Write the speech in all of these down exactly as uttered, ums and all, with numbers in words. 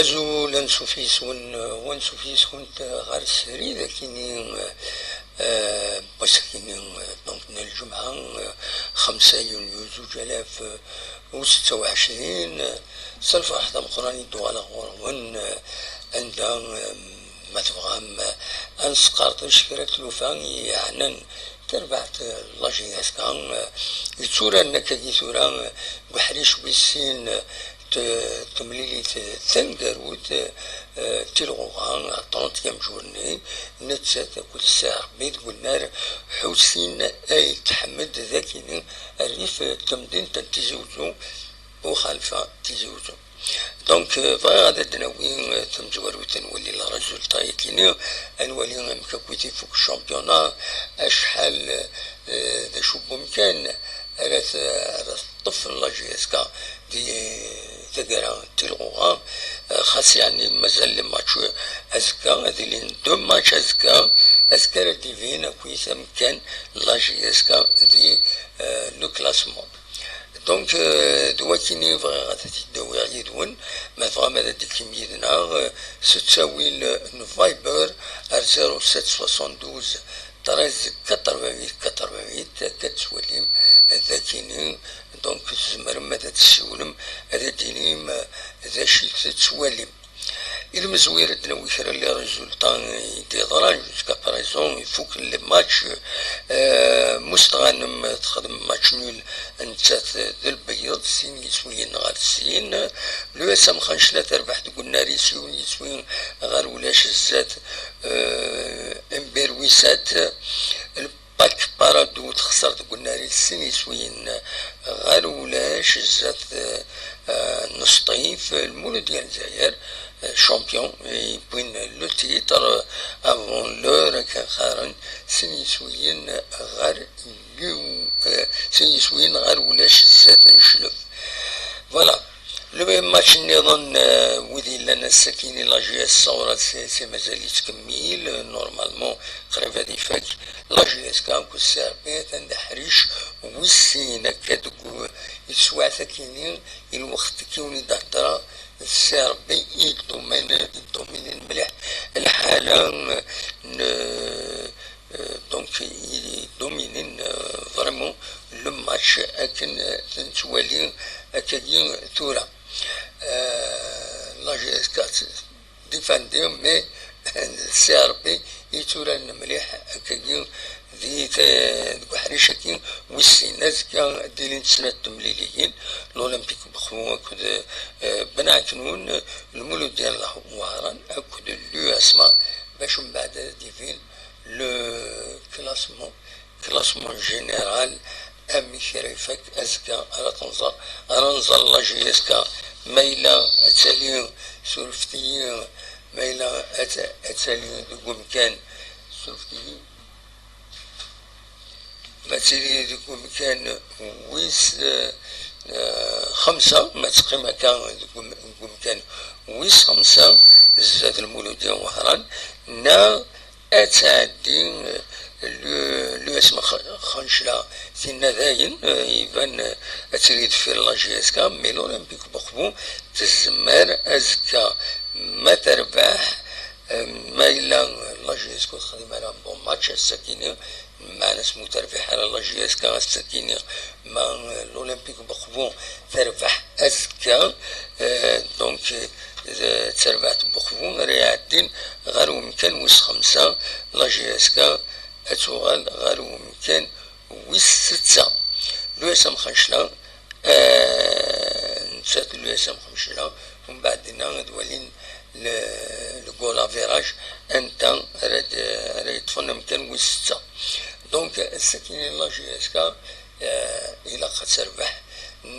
Azul, ansuf yes-wen, wansuf yes-went ɣer srid akini, eh, n wass-akini, eh, donc, n lǧemɛa, eh, xemsa yunyu zuǧ alaf u setta u ɛecrin, eh, s lferḥ d ameqqran i d-uɣaleɣ ɣur-wen, eh, anda, eh, ma tebɣam, eh, ad nesqerṭec kra n tlufa i yeɛnan tarbaɛt, eh, n la J S K, eh, yetturaren akkagi tura, eh, deg uḥric wis sin, eh, t-, temlilit taneggarut, eh, tilɣuɣa, trentième journée, nettat akked Si Rebbi deg unnar Ḥusin Ayt Ḥmed d akini rrif n temdint n Tizi Uzzu, uxalfa Tizi Uzzu. Donc, euh, bɣiɣ ad d-nawi, euh, tamezwarut, ad nwali le résultat yakini, ad nwali amek akk i t-ifuk championnat, acḥal, euh, d acu n wemkan ara t-, ara teṭṭef la J S K di taggara n tilɣuɣa, euh, xas yeɛni mazal les matchs azekka, ad ilin deux matchs azekka, azekka ara d-ibin akk amkan la J S K di, euh, le classement. Donc, euh, d wakini bɣiɣ ad t-id-awiɣ yid-wen, ma tebɣam ad d-tikim yid-neɣ, euh, s ttawil n Viber ar zéro sept soixante-douze treize quatre-vingt-huit quatre-vingt-huit, akka ad twalim d akini, donc tzemrem ad d-tessiwlem, ad d-tinim, euh, d acu i tettwalim. Ilmezwir ad d-nawi kra n les résultats i d-yeḍran jusqu'à présent, ifuken les matchs. Euh, Mustɣanem texdem match nul, nettat d Lbeyyeḍ, sin yiswiyen ɣer sin. L'U S M Xancla terbeḥ deg unnar-is, yiwen yiswi ɣer ulac zdat, euh, Mbir Wisat. Pak Paradou texṣer deg unnar-is, sin yiswiyen ɣer ulac zdat, eh, n Sṭif. Lmulud n Lezzayer, eh, champion, eh, yewwin le titre avant l'heure, akken qqaren, sin yiswiyen ɣer yiw-, eh, sin yiswiyen ɣer ulac zdat n Cclef. Voilà. Le match nniḍen, euh, wid yellan ass-akini, la J S Saura C C mazal yettkemmil, euh, normalement qrib ad ifak. La J S K akked C R P atan d aḥric wis sin akka deg u-, i teswiɛt akini, i lwext akini i d-hedreɣ, C R P i yeḍḍumen, i yeḍḍuminen mliḥ lḥala, euh, n, euh, donc, i dominen, euh, vraiment le match akken, euh, nettwali akkagi tura. Euh, la J S K défendre, mais C R P yetturaren mliḥ akkagi di te-, deg uḥric-agi wis sin. Azekka ad ilint snat temliliyin, l'Olympique Mexfu akked, euh, Ben Ɛeknun, Lmuludya n Wehran akked l'U S M A, bac mbeɛd ad d-ibin le classement, classement général, amek ara ifak azekka, ara tenẓer, ara nẓer la J S K Ma yella ad tali, surfet-iyi, ma yella ad ta-, ad tali deg umkan, surfet-iyi. Ma tili deg umkan wis, eh, eh, xemsa, ma teqqim akka deg um-, deg umkan wis xemsa, zdat Lmuludi Wehran, neɣ ad tɛeddi, eh, le-, l'U S M X-, Xencla, tinna dayen, eh, iban, eh, ad tili deffir la J S K, mais l'Olympique Bourbourg tezmer azekka ma terbeḥ, eh, ma yella la J S K ur texdim ara bon match ass-akini, meɛna-s ma ur terbiḥ ara la J S K ass-akini, ma, eh, l'Olympique Bourbourg terbeḥ azekka, eh, donc, eh, d tarbaɛt n Bourbourg ara iɛeddin ɣer umkan wis xemsa, la J S K ad tuɣal ɣer umkan wis setta. L'U S M Xencla, eh, nettat l'U S M Xencla, umbeɛd dinna ad walin le, le goal average, anta ara d-, ara yeṭṭfen amkan wis setta. Donc, ass-akini la J S K, eh, ilaq ad terbeḥ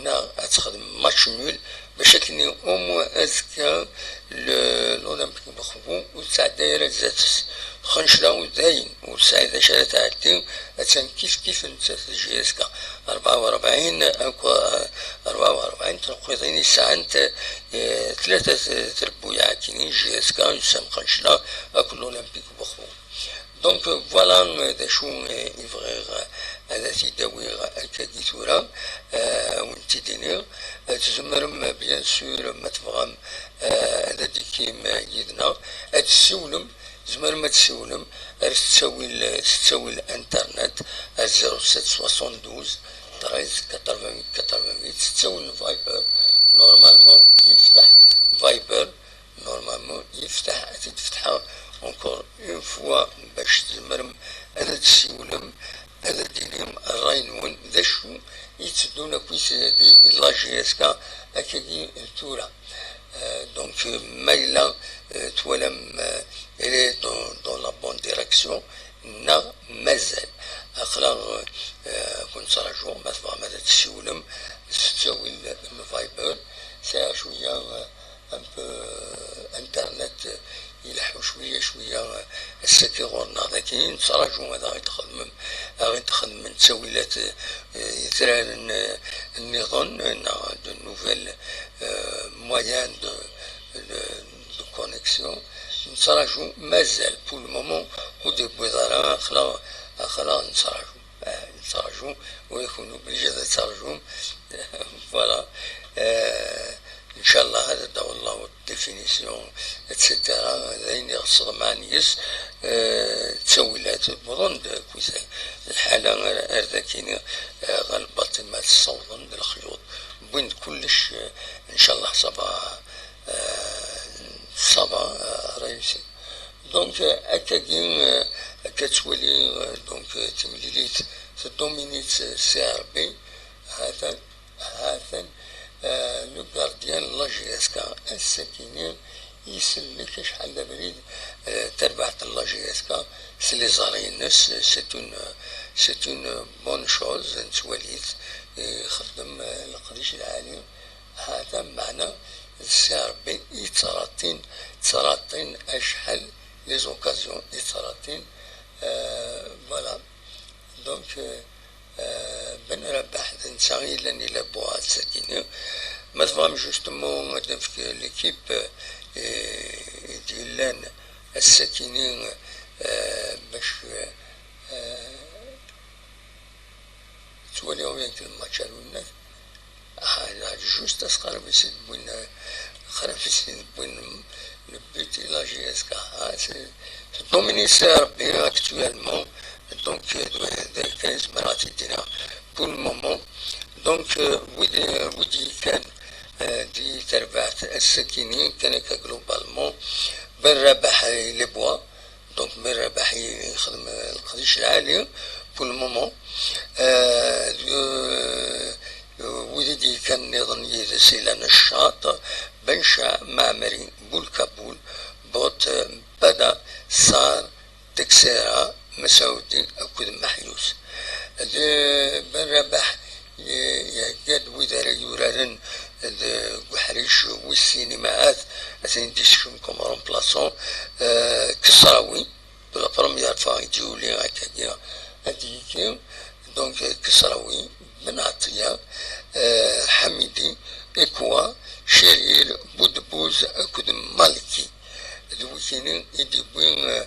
neɣ ad texdem match nul, bac akken au moins azekka le, l'Olympique Bourbourg ur tesɛedday ara zdat-s. Xencla u dayen, ur tesɛi d acu ara tɛeddi, attan kif kif nettat d J S K. Rebɛa u rebɛin akk, rebɛa u rebɛin tneqqiḍin i sɛant, eh, tlata t-, trebbuyaɛ akkin, J S K, U S M Xencla akked l'Olympique Bourbourg. Donc, voilà, euh, d acu, euh, i bɣiɣ, euh, ad t-id-awiɣ akkagi tura, euh, ad wen-t-id-iniɣ. Euh, tzemrem, euh, bien sûr, ma tebɣam, euh, ad d-tikim, euh, yid-neɣ, ad tessiwlem, tzemrem ad tessiwlem ar ttawil, euh, s ttawil internet, ar zéro sept soixante-douze treize quatre-vingt-huit quatre-vingt-huit, s ttawil n Viber, normalement, yefteḥ Viber, normalement, yefteḥ, ad t-id-fetḥeɣ encore une fois bac tzemrem ad d-tessiwlem, ad d-tinim ṛṛay-nwen, d acu i yetteddun akkit di la J S K akkagi tura. Euh, donc, euh, ma yella, euh, twalam, euh, elle est dans, dans la bonne direction, neɣ mazal. Aql-aɣ, euh, ad ken-ttṛajuɣ, ma tebɣam ad d-tessiwlem s ttawil n Viber, sɛiɣ cwiya, euh, un peu, euh, internet, euh, ileḥḥu cwiya, cwiya, euh, ass-agi ɣur-neɣ dagi, nettraǧu ad aɣ-id-xedmem, ad aɣ-id-xedmen ttawilat, euh, itraren, euh, nniḍen, euh, neɣ de nouvelles, euh, moyens de, de, de connexion. Nettraǧu, mazal, pour le moment, ur d-yewwiḍ ara, aql-aɣ, aql-aɣ nettraǧu. Ah, nettraǧu, ur akun obligé ad terǧum. Voilà. Euh, ncallah, ad d-taweḍ la haute définition, et cetera. D ayen iɣes ḍemɛen yes, euh, ttawilat, wwḍen-d akkit lḥala ar, ar dakini, euh, ɣer lbaṭima, ssawḍen-d lexyuḍ, wwin-d kullec, euh, ncallah, ça va, euh, ça va, euh, réussir. Donc, euh, akkagi, euh, akka ttwali, euh, donc, euh, timlilit teddomini-tt, euh, C R B, ha-t-an, ha-t-an, euh, le gardien n la J S K, ass-akini, isellek acḥal d abrid, euh, tarbaɛt n la J S K, s les arrêts-ines, c'est une, c'est une bonne chose, nettwali-t, ixeddem, euh, leqdic lɛali, ha-t-an, meɛna, d C R B i ttrattin, ttrattin acḥal les occasions i ttrattin, euh, voilà. Donc, euh, euh, Ben Rabaḥ d netta i yellan i la boîte, c'est-à-dire, ma tebɣam justement ad nefk l'équipe, euh, i d-yellan ass-akini, euh, bac, euh, ttwaliɣ yak lmatch ar winnat. Ah, juste asqarab i s-id-wwin, asqarab i s-id-wwin le but i la J S K. Ah, c'est, c'est dominé C R B actuellement. Donc, euh, d, d ayen kan i zemreɣ ad t-id-iniɣ pour le moment. Donc, euh, wid, euh, wid yekkan, euh, di terbaɛt ass-akini, kan akka globalement, Ben Rabaḥ i les boîtes. Donc, Ben Rabaḥ yexdem, euh, leqdic lɛali pour le moment. Euh, euh, wid i d-yekkan nniḍen yid-s, Ilan Ccaṭ, Benca, Maɛmeri, Bulkabul, Bot, Bada, Sar, Teksera, Masaudi akked Maḥyus. D Ben Rabaḥ i-, ihegga-d wid ara yuraren deg uḥric wis sin imahat, ad ten-id-yessekcem comme remplaçant, euh, Keṣrawi, pour la première fois i d-yuli akkagi ad d-yekki. Donc, euh, Keṣrawi, Ben Ɛeṭṭiya, euh, Ḥamidi, Ikwa, Cirir, Budbuz akked Malki. D wikini i d-yewwi, euh,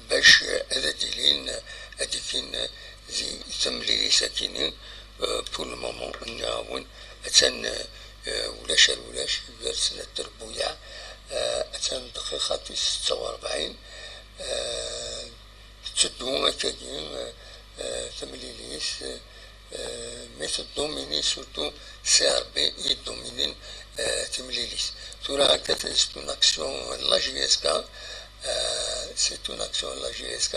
bac, euh, ad d-ilin, euh, ad d-ikkin, euh, di temlilit akini, euh, pour le moment, nniɣ-awen, attan, euh, euh, ulac ar ulac, gar snat trebbuyaɛ, euh, attan dqiqa tis setta u rebɛin, euh, tetteddu akkagi, euh, euh, temlilit, euh, mais teddomini surtout C R B i yeddominin, euh, temlilit. Tura akka, c'est une action n la J S K, euh, c'est une action n la J S K,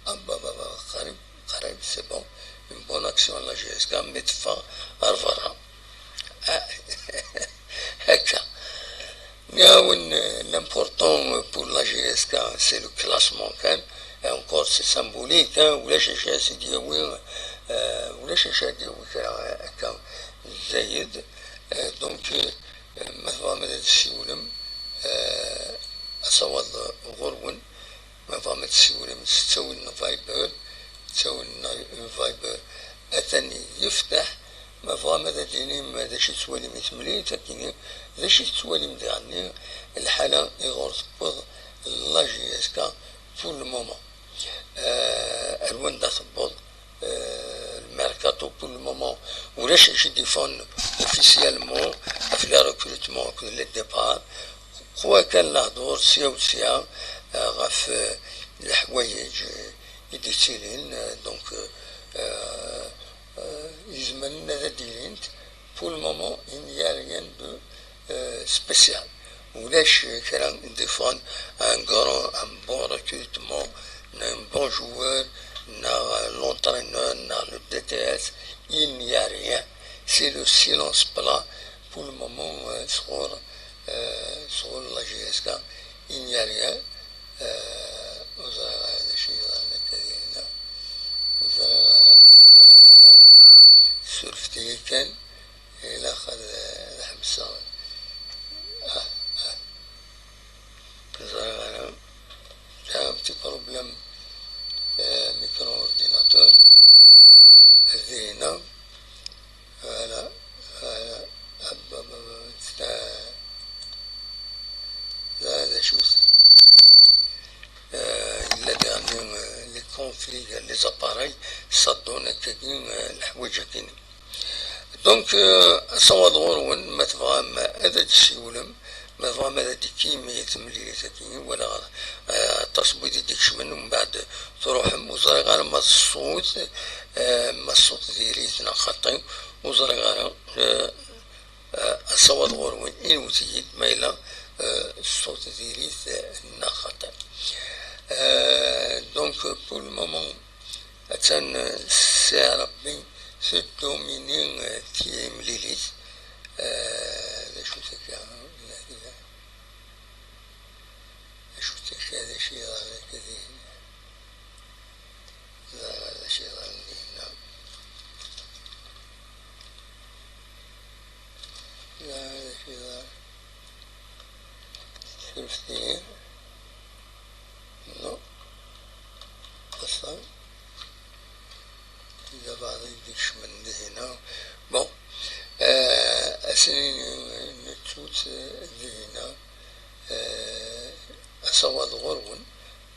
ah, bah, bah, bah, qrib, qrib, c'est bon, une bonne action n la J S K, mais teffeɣ ar berra. Ah, akka. Nniɣ-awen, euh, l'important pour la J S K, c'est le classement kan. Et encore, c'est symbolique, hein, ulac acu ara s-id-yawi, euh, ulac acu ara d-yawi kra, euh, akka, zzayed. Euh, donc, euh, ma tebɣam ad d-tessiwlem, euh, asawaḍ ɣur-wen, ma tebɣam ad tessiwlem s ttawil n Viber, ttawil n Viber atan yefteḥ. Ma tebɣam ad d-tinim d acu tettwalim i temlilit akini, d acu tettwalim diɣenni, lḥala iɣur tewweḍ la J S K pour le moment. Euh, ar wanda tewweḍ, euh, le mercato pour le moment, ulac acu i d-iffɣen officiellement ɣef les recrutements akked les départs. Qwa kan lehdur sya u sya, euh, ɣef, euh, leḥwayeǧ, euh, i d-yettilin, euh, donc, euh, euh, euh, izemren ad d-ilint. Pour le moment, il n'y a rien de, euh, spécial. Ulac kra i d-iffɣen, un grand, un bon recrutement, un bon joueur, neɣ l'entraîneur, neɣ le D T S, il n'y a rien. C'est le silence plat pour le moment, euh, sɣur, euh, sɣur la J S K, il n'y a rien. Euh, ur ẓriɣ ara d acu yeḍran akka dinna. Ur ẓriɣ ara, ur ẓriɣ ara. Surfet-iyi kan, ilaq ad, ad ḥebseɣ. Ah, ah. Ur ẓriɣ ara. J'ai un petit problème, euh, micro-ordinateur. Dinna. Voilà, voilà. Hop, hop, hop, hop. D acu-t? Euh, yella diɣenni, euh, les conflits, les appareils, ça donne akkagi, euh, leḥwayeǧ akini. Donc, euh, asawaḍ ɣur-wen, ma tebɣam ad d-tessiwlem, ma tebɣam ad d-tekkim i temlilit-agi, wala, euh, aṭas n wid i d-ikecmen, umbeɛd truḥem, ur ẓriɣ ara ma d ṣṣut, euh, ma ṣṣut diri-t neɣ xaṭi, ur ẓriɣ ara, euh, euh, asawaḍ ɣur-wen, inwet-iyi-d ma yella, euh, ṣṣut diri-t, euh, neɣ xaṭi. Euh, donc, pour le moment, attan, euh, Ssi Ṛebbi teddomini, euh, timlilit. Euh, d acu-t akka? D acu-t akka? D acu yeḍran akka dihin? Ẓriɣ d acu yeḍran dihin. Ẓriɣ d acu yeḍran. Surfet-iyi. Non. Ass-a, yella baɛḍ i d-ikecmen dihina. Bon, euh, ad sen-nini nettu-tt, euh, dihina, euh, asawaḍ ɣur-wen,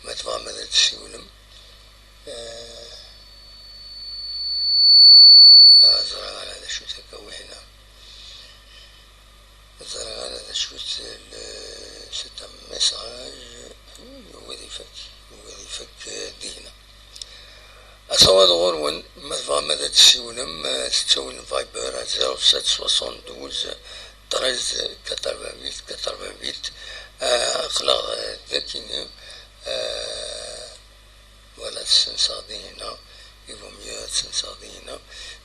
ma tebɣam ad d-tessiwlem. Euh, ah, ẓriɣ ara d acu-tt akka wihina. Ẓriɣ ara d acu-tt le, c'est un message. Yugi ad ifak, yugi ad ifak, euh, dihina. Asawaḍ ɣur-wen, ma tebɣam ad d-tessiwlem, euh, s ttawil n Viber à zéro sept soixante-douze treize quatre-vingt-huit quatre-vingt-huit. Euh, aql-aɣ, euh, dagini, euh, wala ad senseɣ dihina, il vaut mieux ad senseɣ dihina.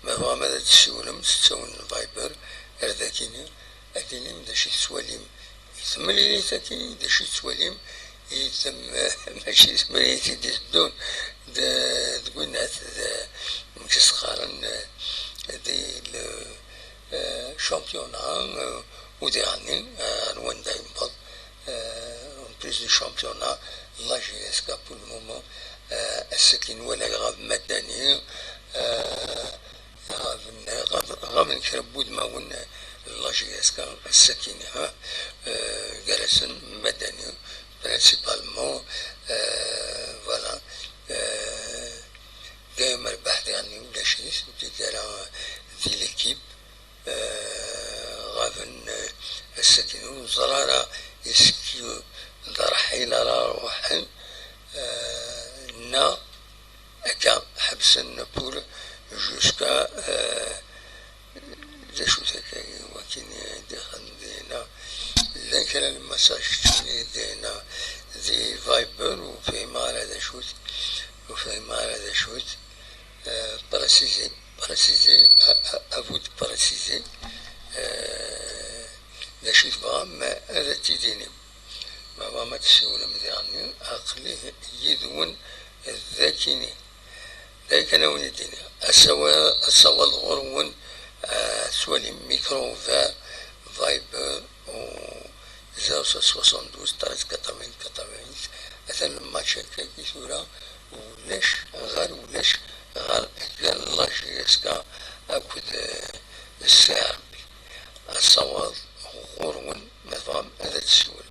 Ma tebɣam ad d-tessiwlem s ttawil n Viber, ar dagini, ad d-tinim d acu i tettwalim i temlilit-agi, d acu i tettwalim i tem-, mačči d temlilit i d-iteddun, d, deg winat, d, amek i s-qqaren, di le, championnat, euh, au dernier, euh, ar wanda yewweḍ, euh, en plus du championnat, la J S K pour le moment, euh, ass-agi walaɣ ɣaben madani, euh, ɣaben, ɣaben, ɣaben kra n wudmawen, euh, la J S K ass-agi, euh, gar-asen madani, principalement, euh, voilà, euh, dayem rrbeḥ diɣen ulac-it, ur d-yeǧǧi ara di l'équipe. Eh, ɣaben, eh, ass-agi ur neẓri ara est-ce que d ṛṛḥil ara ruḥen, eh, neɣ akka ḥebsen pour jusqu'à, eh, d acu-t akka wakin i d-ixen dinna? Llan kra n lmessage ččan dinna di Viber, ur fhimeɣ ara d acu-t, ur fhimeɣ ara d acu-t. Eh, préciser, préciser, à, à, à vous de préciser, eh, d acu i tebɣam ad t-id-inim. Ma tebɣam ad tessiwlem diɣen, aql-i yid-wen dagi-ni. D ayen kan a wen-id-iniɣ. Asawa-, asawaḍ ɣur-wen, eh, tettwalim micro ouvert, Viber, u zéro sept soixante-douze treize quatre-vingts quatre-vingts. Atan lmatch akkagi tura, ulac ɣer, ulac ɣer gar la J S K akked, eh, C R B. Asawaḍ ɣur-wen, ma tebɣam ad tessiwlem.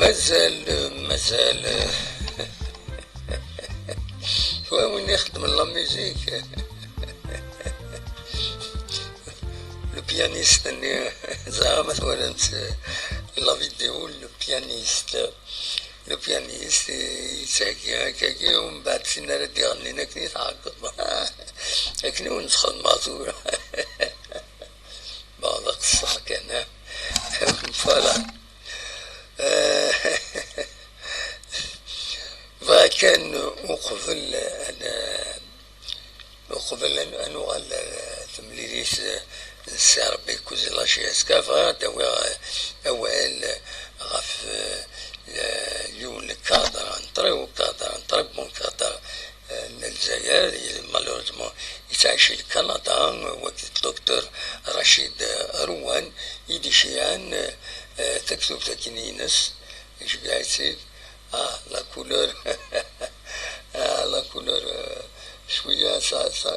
Mazal, mazal. Wa win ixeddmen la musique. Le pianiste-nni, ẓriɣ ma twalamt la vidéo, le pianiste. Le pianiste, yettheggi akkagi, u mbeɛd tin ara d-iɣennin akken i tɛeggeḍ. Akken i wen-sxedmeɣ tura. Bon, d aqeṣṣer kan, ah. Voilà. Eh, bɣiɣ kan uqbel ad, uqbel ad, ad nuɣal ar temlilit n Si Ṛebbi Kuzi la J S K, bɣiɣ ad d-awiɣ awal ɣef, eh, yiwen le cadre, un très haut cadre, un très bon cadre, eh, n Lezzayer, malheureusement, yettɛici di Kanada, wagi d Docteur Rachid Rouane, i d-iceyɛen, eh, taktubt-agi-ines, iceggeɛ-itt-id. Ah, la couleur. Ah, la couleur, eh, cwiya, ça, ça,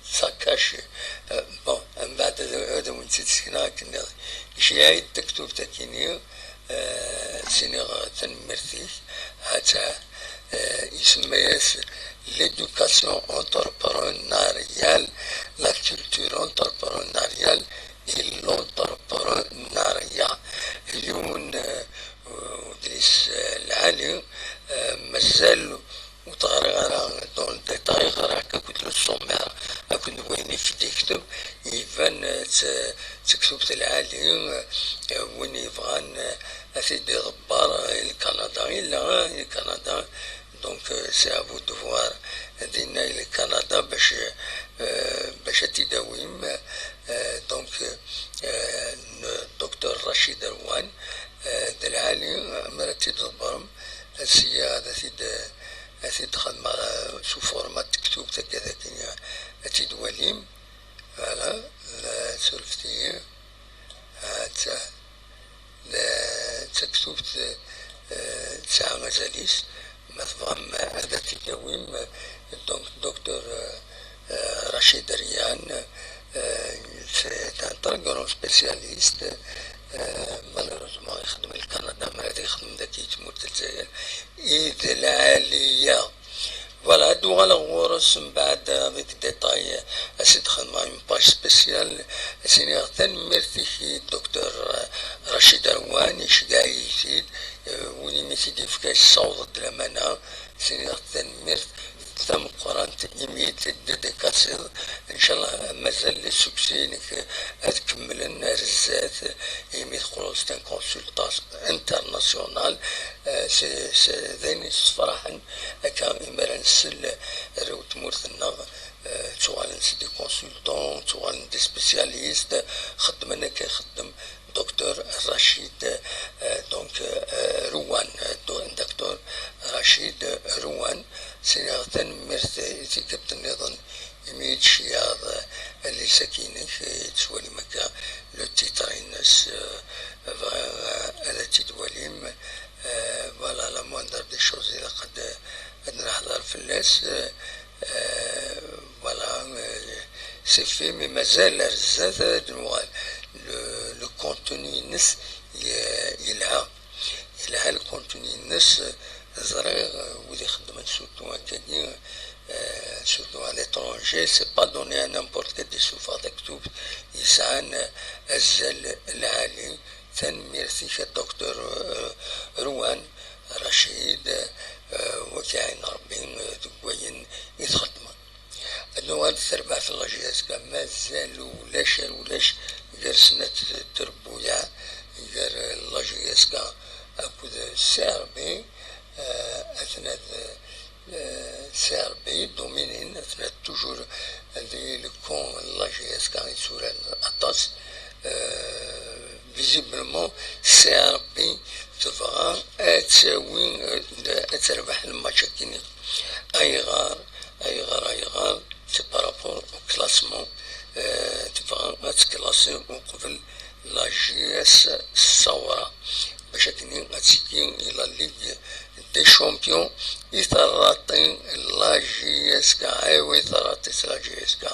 ça cache. Eh, bon, mbeɛd ad, ad awen-tt-id-sekneɣ akken nniḍen. Iceyyeɛ-d taktubt-agi-nni, eh, s-iniɣ tanemmirt-ik, ha-tt-a, eh, isemma-yas l'éducation entrepreneuriale, la culture entrepreneuriale et l'entrepreneuriat. Yiwen, eh, udlis, eh, lɛali, eh, mazal ur t-ɣriɣ ara dans le détail, ɣriɣ akked le sommaire, akked wayen i f-d-yekteb, iban, eh, d ta-, d taktubt lɛali, eh, win yebɣan, eh, ad t-id-iḍebber, eh, i Kanada, yella, eh, i Kanada, donc, eh, c'est à vous de voir, dinna i Kanada bac, eh, bac ad t-id-awim, eh, donc, eh, n Docteur Rachid Rouane, eh, d lɛali, mi ara t-id-tḍebbrem, sya ad t-id, ad t-id-xedmeɣ, eh, sous format n tektubt akka d akken, eh, ad t-id-twalim. Voilà, la surfet-iyi. Ha-tt-a, la, d taktubt, eh, tesɛa azal-is. Ma tebɣam ad t-id-tawim, donc, Docteur, eh, eh, Rachid Rouane, eh, c'est un très grand spécialiste. Eh, malheureusement, ixeddem di Kanada, ma ad ixeddem dagi i tmurt n Lezzayer, i d lɛali-ya. Voilà, ad uɣaleɣ ɣur-s mbeɛd avec détail, ad s-id-xedmeɣ une page spéciale, ad s-iniɣ tanemmirt-ik i Docteur Rachid Rouane, iceggeɛ-iyi-t-id, eh, win imi t-id-yefka yessaweḍ-d lamana, ad s-iniɣ tanemmirt tameqqrant imi i d-, dédicaciḍ. Ncallah mazal les succès-inek ad kemmlen ar zdat, imi teqqleḍ d un consultant international. Eh, c'est, c'est, d ayen yessefraḥen akka imi ara nsel arraw n tmurt-nneɣ, eh, ttuɣalen c'est des consultants, ttuɣalen des spécialistes, xeddmen akka ixeddem Docteur Rachid, eh, donc, eh, Rouane, eh, do-, Docteur Rachid Rouane, s-iniɣ tanemmirt i tikkelt nniḍen imi i d-tceyyaɛeḍ, eh, adlis-agi-inek, eh, i tettwalim akka le titre-ines, eh, bɣiɣ, eh, ad t-id-twalim. Eh, voilà, la moindre des choses, ilaq ad, ad neḥḍer fell-as. Eh, eh, voilà, eh, c'est fait, mais mazal ar zdat ad nuɣal. Le, le contenu-ines ye-, yelha. Yelha le contenu-ines, ẓriɣ, eh, wid ixeddmen surtout akkagi, eh, surtout à l'étranger, c'est pas donné à n'importe quel di ssufeɣ taktubt yesɛan, eh, azal lɛali. Tanemmirt-ik a Docteur, eh, Rouane Rachid, eh, wak iɛin Rebbi, eh, deg wayen i txeddmeḍ. Ad nuɣal d tarbaɛt n la J S K, mazal ulac ar ulac gar snat trebbuyaɛ, gar la J S K akked C R B, eh, atna d, eh, C R B dominin, atna toujours di le camp n la J S K i tturaren aṭas. Eh, visiblement, C R B tebɣa ad tawi, eh, ad terbeḥ le match-agi-nni. Ayɣer, ayɣer, ayɣer? C'est par rapport au classement. Eh, tebɣa ad tklasi uqbel la J S Saoura, bac akken ad tigi i la Ligue des Champions, i terraṭi la J S K, eh oui, terraṭi la J S K.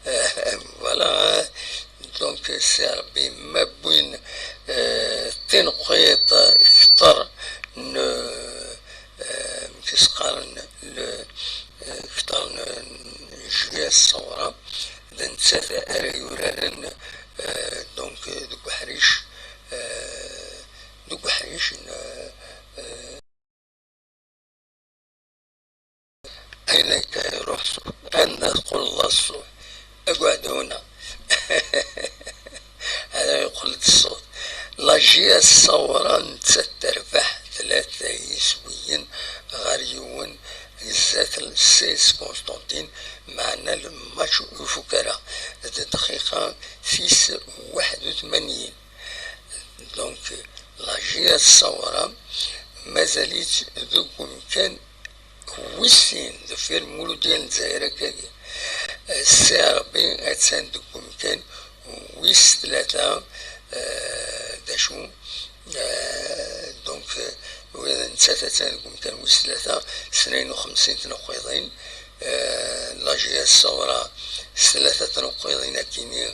Eh, voilà, donc, C R B ma wwin, eh, tineqqiḍ, eh, kter n, eh, amek i s-qqaren, le, eh, kter n, n Julius Sawra, d nettat ara yuraren, eh, donc, eh, deg uḥric, eh, deg uḥric n, eh, Ayen akka iruḥ ṣṣut, anda teqqleḍ a ṣṣut, aguɛduna. Ala yeqqel-d ṣṣut. La J S Sawra nettat terbeḥ tlata yiswiyen ɣer yiwen zdat Seyes Constantine, meɛna lmatch ur ifuk ara. D dqiqa tis waḥed u tmanyin. Donc, la J S Sawra mazal-itt deg umkan wis sin deffir Muludya n Lezzayer akkagi. Ssi Ṛebbi attan deg umkan wis tlata, eh, d acu, eh, donc, eh, nettat attan deg umkan wis tlata, tnayen u xemsin tneqqiḍin, eh, la J S Sawra s tlata tneqqiḍin akkin-i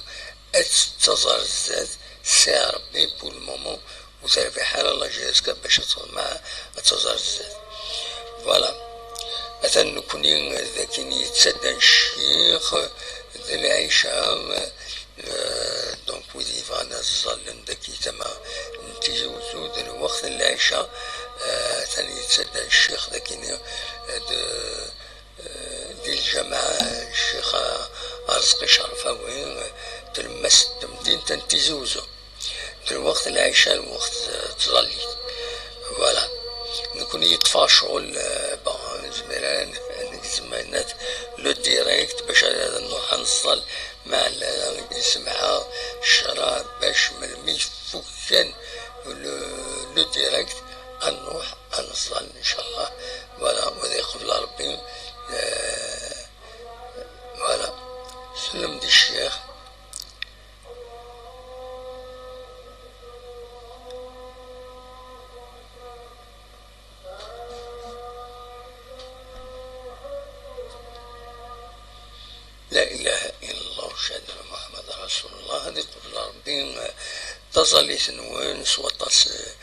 ad tettaẓ ar zdat, Ssi Ṛebbi, pour le moment, ur terbiḥ ara la J S K bac ad teḍmeɛ ad taẓ ar zdat. Voilà. Atan nekkni d akken yettaddan ccix d lɛica, eh, donc wid yebɣan ad ẓallen dagi tama n Tizi Wezzu d lweqt n lɛica, eh, atan yettaddan ccix dagi, eh, d di lǧameɛ Ccix Arezqi Cerfawi, tlemmast n temdint n Tizi Wezzu. D lweqt lɛica, lweqt, eh, tẓallit. Voilà. Nekkni yeṭṭef-aɣ ccɣel, eh, bon, nezmer ad negzem ayen le direct bac ad nruḥ ad neẓẓal, meɛna yessemḥa ccṛeɛ bac melmi ifuk kan le, le direct ad nruḥ ad neẓẓal, ncallah. Voilà, wa ad iqbel Ṛebbi. Eh, voilà. Sellem di ccix. La ilaha illallah, wa ashhadu anna Muhammadan rasulullah. Ad iqbel Ṛebbi, eh, taẓallit-nwen s waṭas, eh,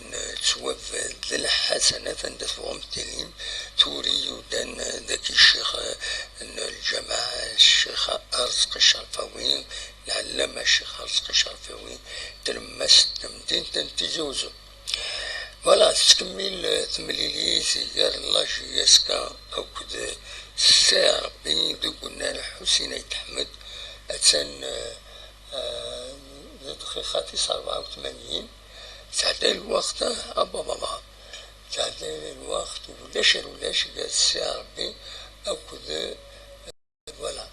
n ttwab d lḥasanat anda tebɣum tilim. Turi yudan, eh, daki ccix, eh, n lǧameɛ, Ccix Arezqi Cerfawi, lɛellama Ccix Arezqi Cerfawi, tlemmast n temdint n Tizi Wezzu. Voilà, tettkemmil, eh, temlilit gar la J S K akked, eh, Ssi Ṛebbi deg unnar Ḥusin Ayt Ḥmed. Attan, eh, eh, d dqiqa tis rebɛa u tmanyin. Teɛday lweqt, ah, abababa. Teɛday lweqt, ulac ar ulac gar Ssi Ṛebbi akked, eh, Voilà.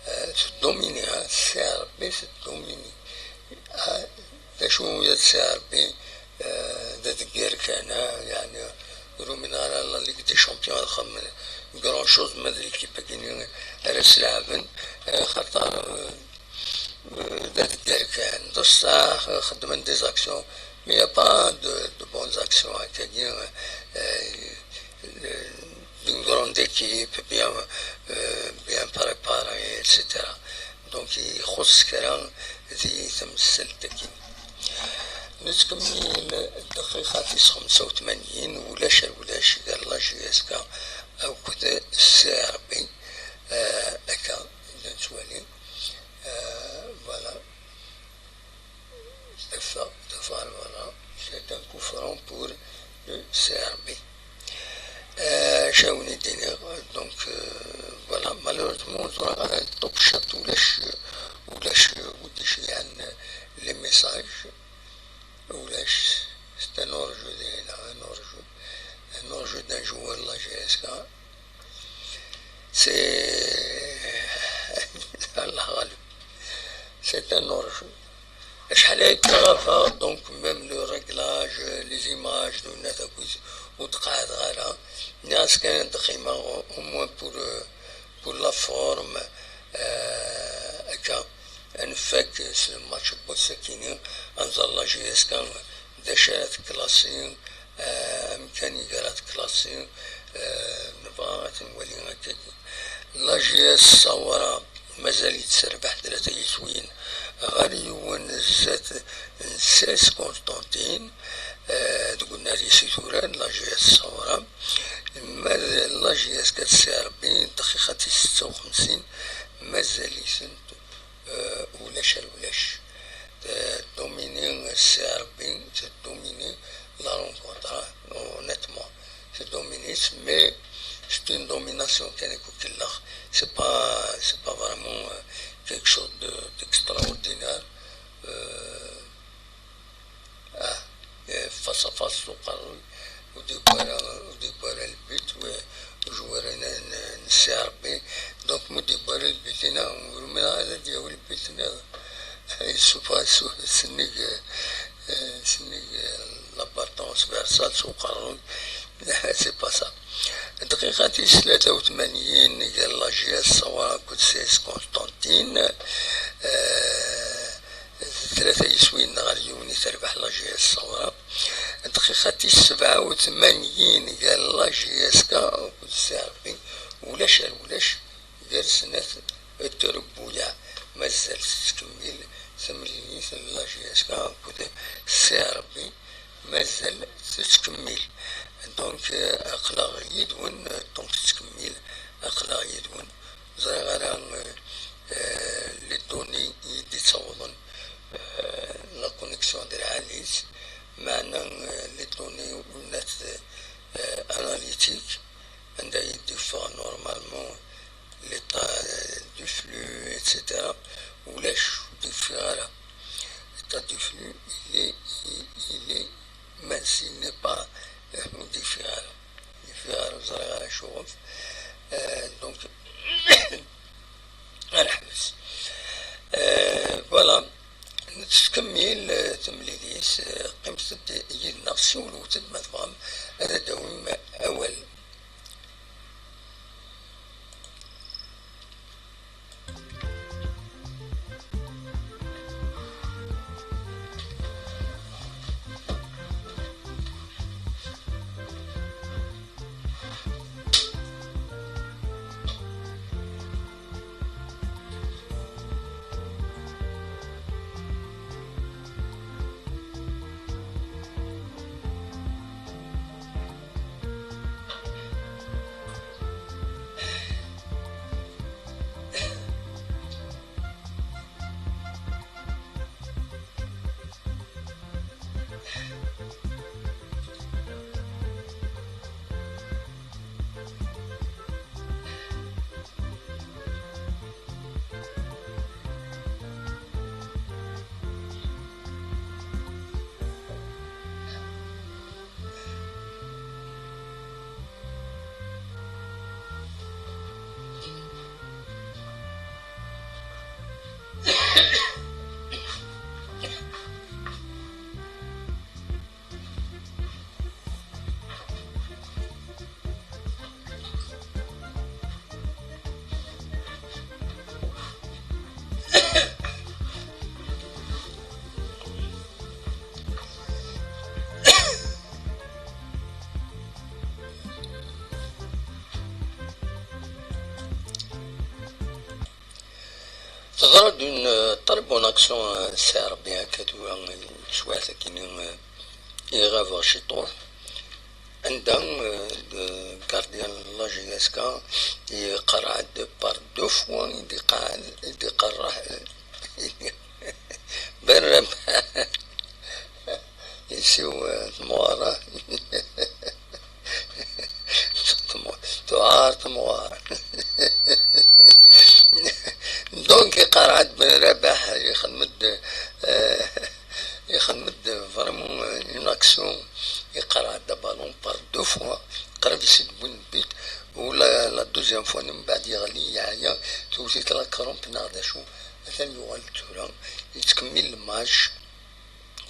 Euh, teddomini, hein, Ssi Ṛebbi teddomini. Ah, d acu ya Ssi Ṛebbi, euh, d adegger kan, ah, yeɛni, ur umineɣ ara la Ligue des Champions ad xedmen grand chose ma d l'équipe-agi ara s-leɛben, euh, xaṭer, euh, euh, d adegger kan. D ṣṣeḥ, euh, xeddmen des actions, mais il n'y a pas de, de bonnes actions, hein, c'est-à-dire, euh, d'une grande équipe, bien, euh, bien préparée, et cetera. Donc, ixuṣṣ kra di temsalt-agi. Nettkemmil dqiqa tis xemsa u tmanyin, ulac ar ulac, gar la J S K akked C R B. Euh, akka, nettwali. Euh, voilà. Teffeɣ, teffeɣ ɣer berra. C'est un coup franc pour le C R B. Euh, acu ara wen-d-iniɣ, donc, euh, voilà, malheureusement, tura, euh, ṭṭuqcat ulac, ulac, euh, wid iceyyɛen, euh, les messages, ulac, c'est un hors-jeu, un hors-jeu, un hors-jeu d'un joueur de la J S K. C'est, Allah ghalib. C'est un hors-jeu. Acḥal ay ttɣafaɣ, donc, même le réglage, les images, d winna akk ur d-qeɛɛdeɣ ara. Nniɣ-as kan ad d-qqimeɣ, au moins pour, euh, pour la forme, euh, akka, ad nfak s lmatch n wass-akini, ad nẓer la J S K d acu ara tklasi, eh, amek ara tklasi, eh, nebɣa ad t-nwali akkagi. La J S Sawra mazal-itt terbeḥ tlata yiswiyen ɣer yiwen zdat n Seyes Constantine. Eh, deg unnar-is i tura, la J S Sawra. Ma d la J S K T C R B, dqiqa tis setta u xemsin, mazal-itent, eh, ulac ar ulac. Eh, domini C R B, domini la rencontre, honnêtement. C'est dominé, mais c'est une domination qui est, c'est pas, c'est pas vraiment, euh, quelque chose de, d'extraordinaire. Euh, Ah, eh, face à face s uqerruy, ur d-yewwi ara, ur d-yewwi ara lbit, u, ujwar-a n, n, n C R B. Donc, ma ur d-yewwi ara lbit-ina, ur umineɣ ara ad yawi lbit-nniḍen. Yessufeɣ, yessufeɣ, sennig, eh, sennig, eh, la balle transversale s uqerruy. C'est pas ça. Dqiqa tis tlata u tmanyin gar la J S Sawra akked C S Constantine. Eh, Tlata yiswiyen ɣer yiwen i terbeḥ la J S Sawra. Dqiqa tis sebɛa u tmanyin gar la J S K akked C R B, ulac ar ulac, gar snat trebbuyaɛ, mazal tettkemmil temlilit n la J S K akked C R B, mazal tettkemmil. Donc, euh, aql-aɣ yid-wen, euh, donc tettkemmil, aql-aɣ yid-wen. Ẓriɣ ara, euh, euh, les données i d-ittawḍen, euh, la connexion d lɛali-s, meɛna, euh, les données ur nat, euh, analytique, anda i d-yeffeɣ normalement l'état, euh, du flux, et cetera. Ulac, ur d-yeffiɣ ara. L'état du flux, il est, il, il est mince, il n'est pas, euh, ur d-yeffiɣ ara. Ur d-yeffiɣ ara, ur ẓriɣ ara acuɣef. Euh, donc, ad neḥbes. Euh, voilà. Nettkemmil, euh, temlilit, euh, qqimet-d yid-neɣ, siwlet-d ma tebɣam ad d-tawim awal. Teḍra-d une, euh, très bonne action, euh, C R B, akka tura, euh, teswiɛt akkin, euh, i ɣabeɣ ciṭuḥ. Anda, euh, le gardien n la J S K yeqreɛ-d par deux fois, i d-iqeɛɛed, i d-iqerreḥ, euh, Benrem. Ici, euh, Mora. Tuɛer temɣer. Donc, iqerɛed Benrabeḥ, ixdem-d, euh, ixdem-d vraiment une action, iqerɛed abalun par deux fois, qrib i s-d-wwin le but, u la, la deuxième fois, mbeɛd yeɣli, yeɛya, tewwet-it la crampe neɣ d acu, atan yuɣal-d tura, yettkemmil le match.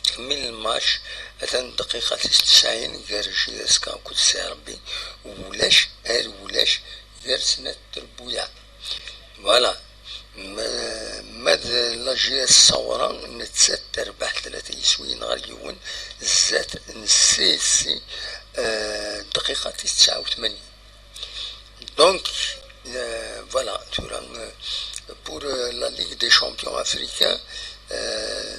Tkemmil lmatch, atan dqiqa tis tesɛin gar J S K akked C R B, ulac ar ulac gar snat trebbuyaɛ. Voilà. Ma, ma d la J S Sawra, nettat terbeḥ tlata yiswiyen ɣer yiwen, zdat n C S C, euh, dqiqa tis tesɛa u tmanyin. Donc, euh, voilà, tura, euh, pour, euh, la Ligue des champions africains, euh,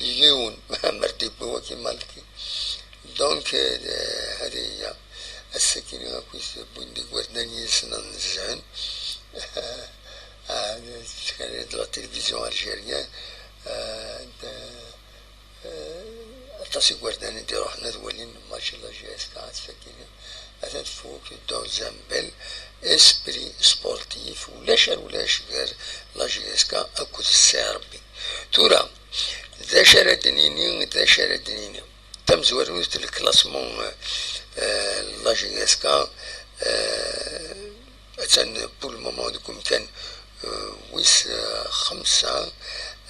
yiwen, mer d-yewwi waki malki. Donc, euh, هذه هي. Ass-agi akk-it wwin-d igerdan yid-sen ad nezzhen. Ah, d la télévision algérienne. Ah, d, eh, aṭas igerdan i d-iruḥen ad walin match n la J S K ass-agi. Atan tfuk dans un bel esprit sportif, ulac ar ulac gar la J S K akked C R B. Tura, d acu ara d-nini, d acu ara d-nini? Tamezwarut n classement, eh, la J S K, eh, attan pour le moment deg umkan, eh, wis, eh, xemsa,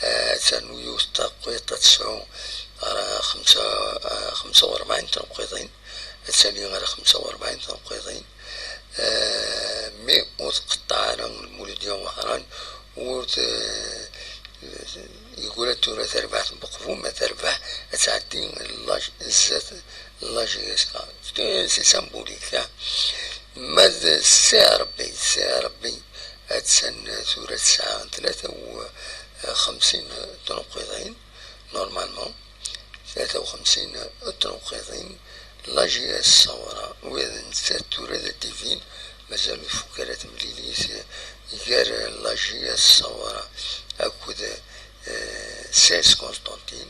eh, attan yiwet taqwiṭ ad tesɛu, eh, xemsa, eh, xemsa u rebɛin tneqqiḍin, attan ɣer xemsa u rebɛin tneqqiḍin, eh, mi ur tqeṭṭeɛ ara Lmuludya Wehran, ur t-, yeggul ad tura tarbaɛt n Buqbu, ma terbeḥ ad tɛeddi la J-, zdat la J S K. C'est symbolique, hein. Ma d C R B, C R B attan tura tesɛa tlata u xemsin tneqqiḍin, normalement. Tlata u xemsin tneqqiḍin. La J S Sawra, ula d nettat tura d divin, mazal ur tfuk ara temlilit gar la J S Sawra akked, eh, C S Constantine.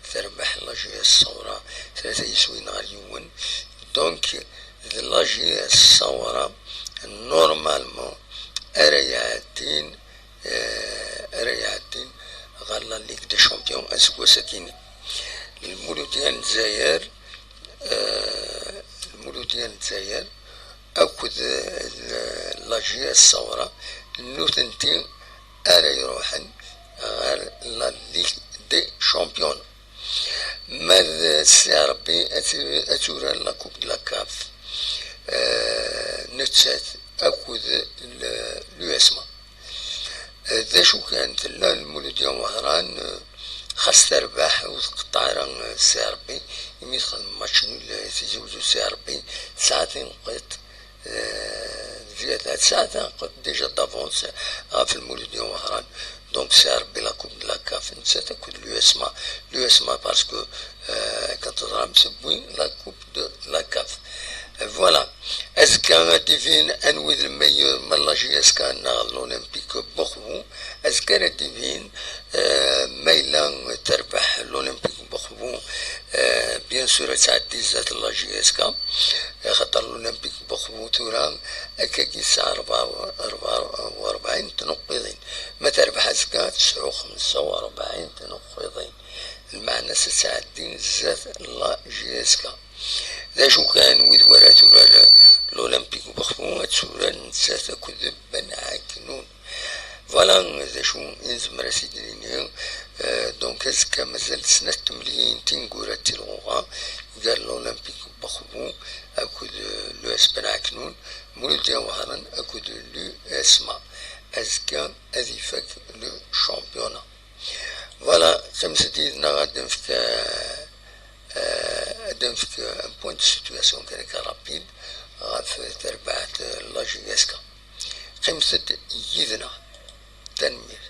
Terbeḥ la J S Sawra tlata yiswiyen ɣer yiwen. Donc, d la J S Sawra, normalement, ara iɛeddin, eh, ara iɛeddin ɣer la Ligue des Champions aseggas-agi. Lmuludya n Lezzayer, eh, Lmuludya n Lezzayer akked, eh, la J S Sawra, nutenti ara iruḥen ɣer la Ligue des Champions. Ma d C R B ad t-, ad turar la Coupe de la CAF, eh, nettat akked l-, l'U S M A. Eh, d acu kan, tella Lmuludya Wehran, eh, xas terbeḥ ur tqeṭṭeɛ ara, eh, C R B, imi texdem match nul, eh, Tizi Wezzu C R B, tesɛa tineqqiḍt, eh, zzyada, tesɛa tineqqiḍt déjà d'avance ɣef Lmuludya Wehran. Donc, C R B la Coupe de la CAF, nettat akked l'U S M A. L'U S M A parce que, eh, akken teẓram, tewwi la Coupe de la CAF. Voilà. Azekka ad d-ibin anwi d le meilleur, ma la J S K neɣ l'Olympique Bourbourg. Azekka ara d-ibin, eh, ma yella terbeḥ l'Olympique Bourbourg, eh, bien sûr ad tɛeddi zdat la J S K, axaṭer l'Olympique Bourbourg tura akkagi tesɛa rebɛa u rebɛin tneqqiḍin. Ma terbeḥ azekka tesɛu xemsa u rebɛin tneqqiḍin. Lmeɛna-s ad tɛeddi zdat la J S K. D acu kan, wid wara turar l'Olympique Bourbourg ad turar nettat akked Ben Aknoun. Voilà d acu i nezmer ad s-id-nini. Euh, donc, azekka mazal snat temliyin tineggura d tilɣuɣa gar l'Olympique Bourbourg akked, euh, l'U S Ben Aknoun, Muludya Wehran akked l'U S M A. Azekka ad ifak le championnat. Voilà, qqimet-d yid-neɣ ad d-nefk, eh, eh, ad d-nefk un point de situation kan akka rapide ɣef terbaɛt, eh, la J S K. Qqimet-d yid-neɣ. Tanemmirt.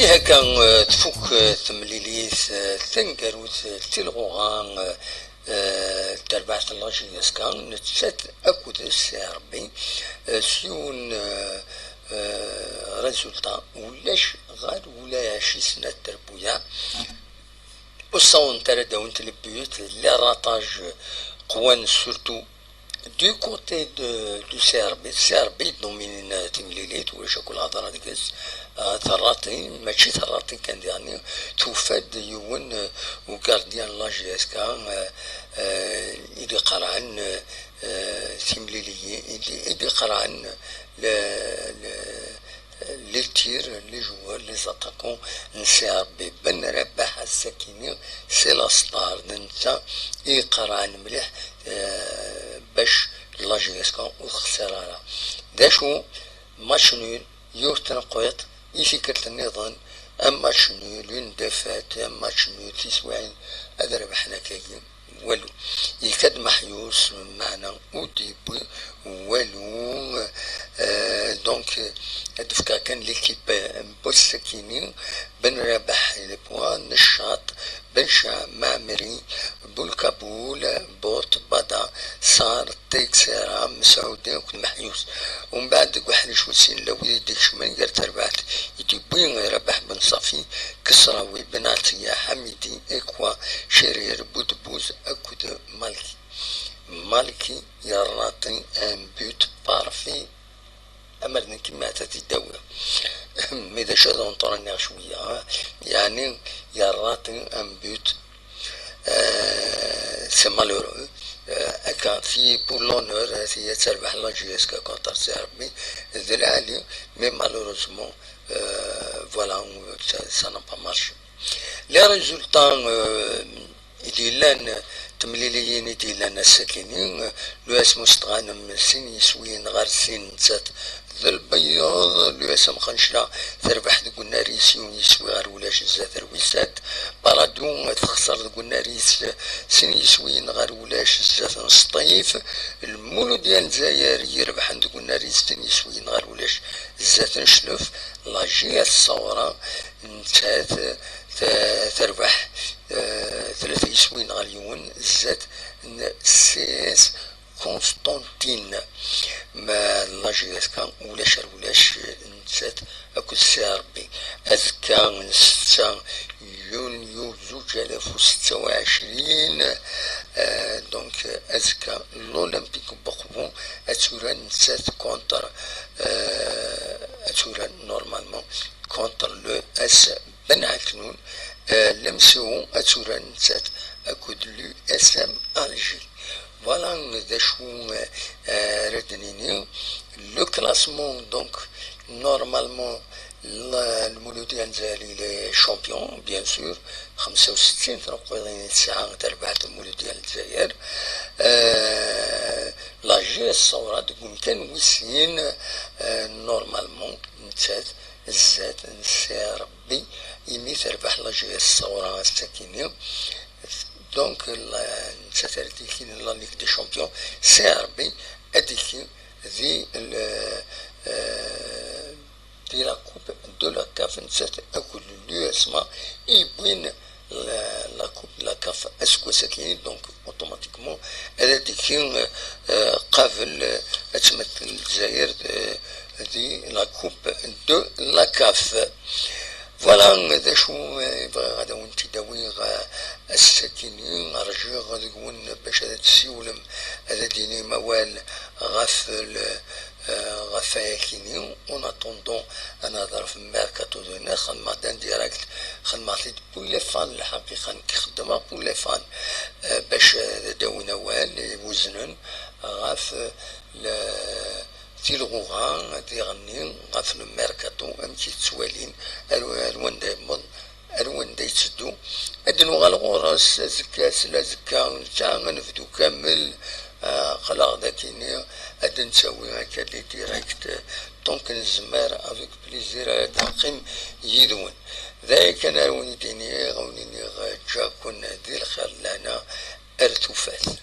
Ihi akka, eh, tfuk, eh, temlilit, eh, taneggarut, eh, tilɣuɣa, eh, eh, terbaɛt n la J S K, nettat akked C R B, eh, s yiwen, eh, eh, résultat, ulac ɣer ulac i snat terbuyaɛ. Ur ssawḍent ara ad awint le but, les ratages qwan surtout du côté de, du C R B. C R B domine timlilit, ulac akk lhedra deg-s. Ah, terraṭin, mačči terraṭin kan diɣen, tufa-d yiwen, euh, u gardien n la J S K, euh, euh, i d-iqerɛen, euh, timliliyin, i d-, i d-iqerɛen le, le, les tirs, les joueurs, les attaquants n C R B. Ben Rabaḥ ass-akini, c'est la star, d netta i iqerɛen mliḥ, euh, bac la J S K ur texsir ara. D acu, match nul, yiwet tneqqiṭ, i tikkelt nniḍen, un match nul, une défaite, un match nul, tiswiɛin ad rebḥen akkagi, walu. Yekka-d Meḥyus, meɛna ur d-yewwi walu. Euh, donc, ad d-fkeɣ kan l'équipe n wass-akini: Ben Rabaḥ, les points, Neccaṭ, Benca, Maɛmeri, Bulkabul, But, Bada, Sar, Teixeira, Mesɛudi akked Meḥyus. Umbeɛd deg uḥric wis sin, llan wid i d-ikecmen gar terbaɛt i d-yewwi Rabaḥ Ben Ṣafi, Kesrawi, Ben Ɛeṭṭiya, Ḥamidi, Ekwa, Cerir, Budbuz akked Malki. Malki yerraṭi un but parfait. Amer d nekk, mi ahat ad t-id-awiɣ. Mais d acu ad awen-ṭuran-nniɣ cwiya, ha? Yeɛni, yerraṭi un but. Euh, c'est malheureux. Euh, akka, ti pour l'honneur, euh, ti ad terbeḥ la J S K contre C R B, d lɛali, mais malheureusement, euh, voilà, on, ça, ça n'a pas marché. Les résultats, euh, i d-yellan, temliliyin i d-yellan ass-akini, l'U S M Mustɣanem sin yiswiyen ɣer sin, nettat d Lbeyyeḍ. L'U S M Xencla terbeḥ deg unnar-is yiwen yiswi ɣer ulac zdat Rwisat. Paradou texser deg unnar-is sin yiswiyen ɣer ulac zdat n Sṭif. Lmuludya n Lezzayer yerbeḥen deg unnar-is sin yiswiyen ɣer ulac zdat n Clef. La J S Ṣawra nettat te-, terbeḥ, eh, tlata yiswiyen ɣer yiwen zdat n C S Constantine. Ma la J S K ulac ar ulac, nettat akked C R B. Azekka n setta yunyu zuǧ alaf u setta u ɛecrin, eh, donc, azekka l'Olympique n Uqbu ad turar nettat contre, eh, ad turar normalement contre l'U S M Ben Ɛeknun, eh, l'M C O ad turar nettat akked l'U S M Alger. Voilà d acu, eh, ara d-nini. Le classement, donc, normalement, la, Lmuludya n Lezzayer, il est champion, bien sûr. Xemsa u settin tneqqiḍin i tesɛa terbaɛt n Lmuludya n Lezzayer. Eh, la J S Ṣawra deg umkan wis sin, eh, normalement, nettat zdat n C R B, imi terbeḥ la J S Ṣawra ass-akini. Donc, la, nettat ara d-yekkin la Ligue des Champions, C R B ad d-yekki di le, euh, di la Coupe de la CAF, nettat akked l'U S M A i yewwin la, la Coupe de la CAF aseggas-agi, donc automatiquement ad d-yekki, euh, qabel, euh, ad tmettel Lezzayer di, di la Coupe de la CAF. Voilà d acu, eh, bɣiɣ ad awen-t-id-awiɣ, eh, ass-akini. Rjiɣ deg-wen bac ad d-tessiwlem, ad d-tinim awal ɣef le, eh, ɣef wayakini. En attendant, ad nehder ɣef mercato de neuf, xedmeɣ-t en direct, xedmeɣ-t-id pour les fans, lḥaqiqa nekk xeddmeɣ pour les fans, eh, bac ad d-awin awal iweznen ɣef, eh, le, tilɣuɣa diɣenni ɣef le mercato, amek i tettwalin, ar, ar wanda yewweḍ, ar wanda yetteddu. Ad d-nuɣal ɣur-s azekka, s lazekka, nesɛa ad nebdu kamel, ah, aql-aɣ d akini, ad d-nettawi akka di direct, tant que nezmer, avec plaisir, ad neqqim yid-wen. D aya kan ara wen-d-iniɣ, ad wen-iniɣ, ǧǧa-ken di lxir, lehna ar tufat.